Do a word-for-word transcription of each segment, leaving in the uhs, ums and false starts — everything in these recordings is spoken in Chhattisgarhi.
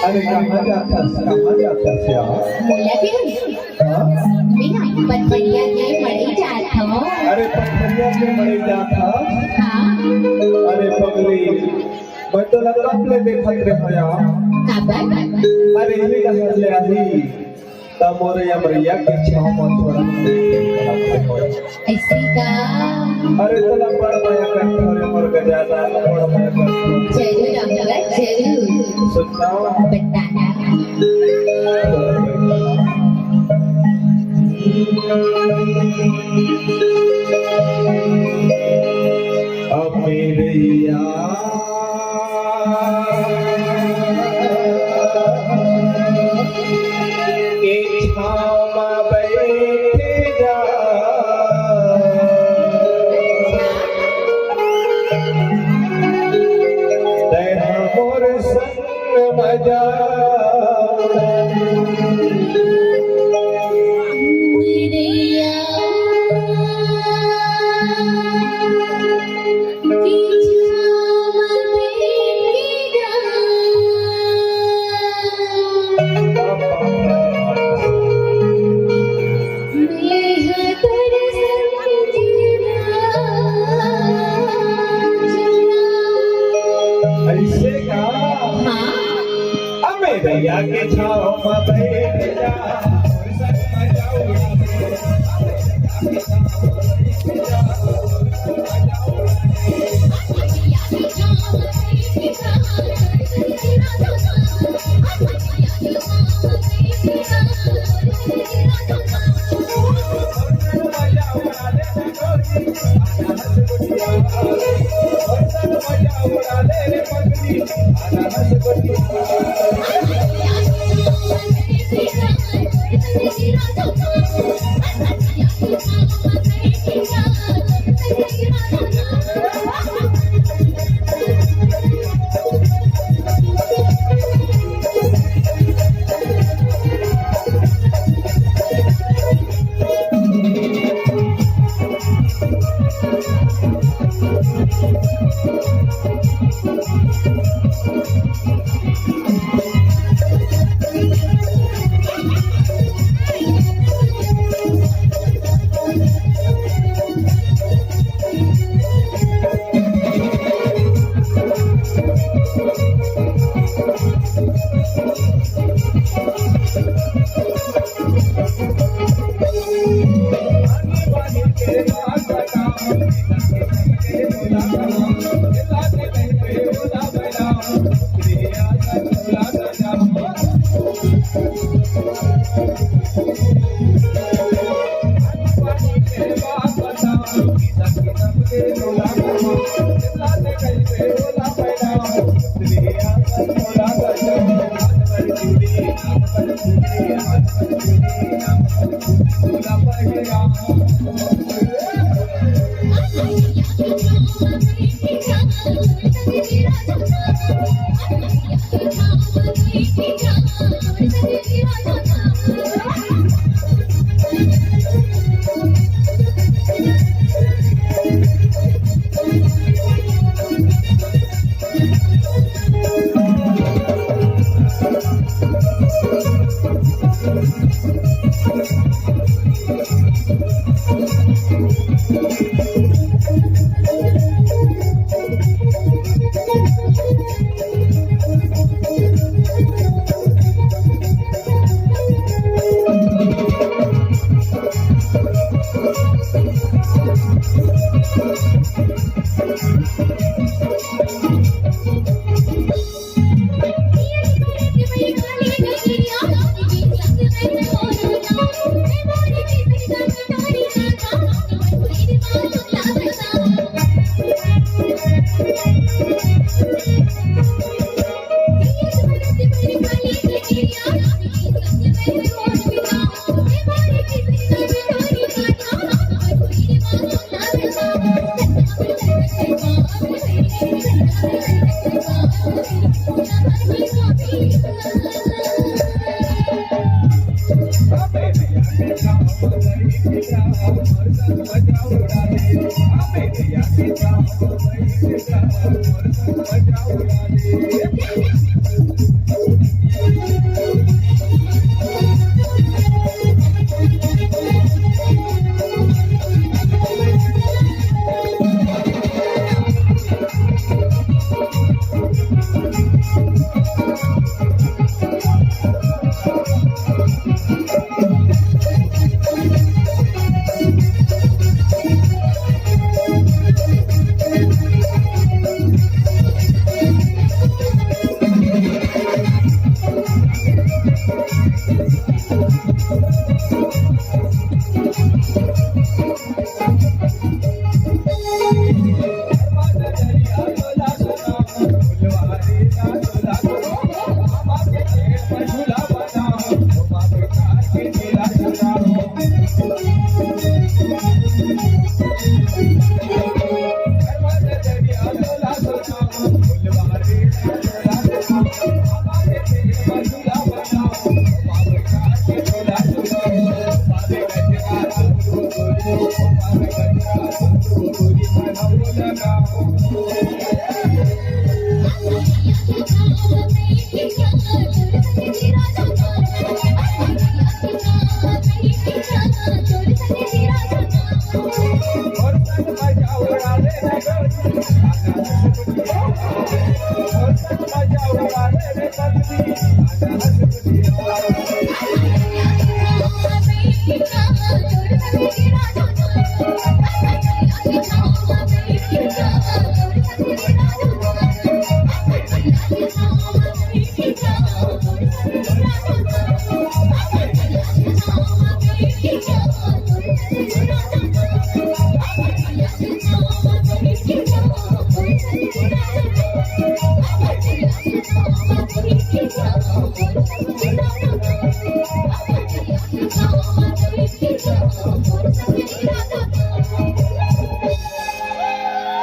अरे कहाँ जाथस, कहाँ जाथस यार? मोला के? हाँ? मैं ना पथरिया के मड़ई जात हवं। अरे पथरिया के मड़ई जाथस? हाँ। अरे पगली, मैं तोला कब ले देखत रेहेंव यार। काबर? अरे इही डहर ले आही। त मोर अमरैया के छाँव म थोरन देखे बर आत हँव। अइसे का? अरे तोला बड़ मया करथँव रे मोर गजानन, बड़ मया करथँव। जरूर आऊँगा, जरूर। सुनना। बताना। अमरैया के छाँव म बइठ जा। तैं ह मोर संग मजा उड़ा। अइसे का? हाँ। अमरैया के छाँव म बइठ जा।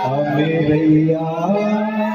अम्बे भैया।